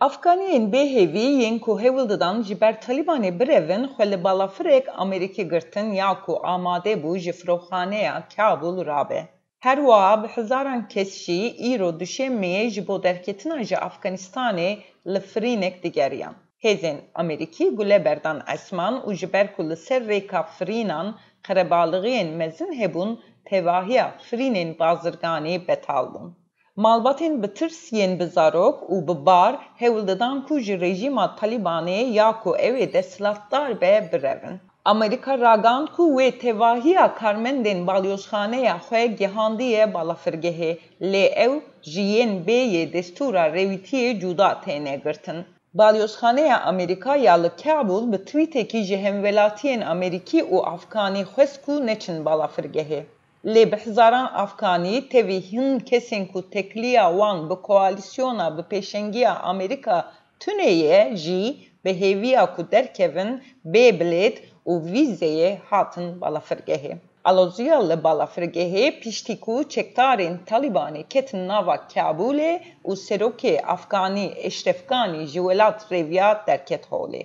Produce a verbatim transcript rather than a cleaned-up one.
Afganiyên bêhêvî yên ku hewl didan ji ber Talîbanê birevin, xwe li balafirek Amerîkî girtin ya ku amade bû ji firoxaneya Kabûl rabe. Her wiha bi hezaran kes jî îro duşemiyê ji bo derketina ji Afganistanê li firînek digeriyan. Hêzên Amerîkî gule berdan esman û ji ber ku li ser rêka firînan qerebalixiyên mezin hebûn, tevahiya firînên bazirganî betal bûn. Malbatên bi tirs yên bi zarok û bi bar hewl didan ku ji rejîma Talîbanê ya ku ew ê desthilatdar be birevin. Amerîka ragihand ku wê tevahiya karmendên balyozxaneya xwe gihandiye balafirgehê, lê ew ji yên bê yê destûra rêwîtiyê cuda têne girtin. Balyozxaneya Amerîka ya li Kabûl bi twîtekî ji hemwelatiyên Amerîkî û Afganî xwest ku neçin balafirgehê. Lê bi hezaran Afganî tevî hin kesên ku tekliya wan bi koalîsyona bi pêşengiya Amerîka tune ye jî bi hêviya ku derkevin bê bilêt û vîzeyê hatin balafirgehê. Aloziya li balafirgehê piştî ku çekdarên Talîbanê ketin nava Kabûlê û serokê Afganî Eşref Ganî ji welat rêviya derket holê.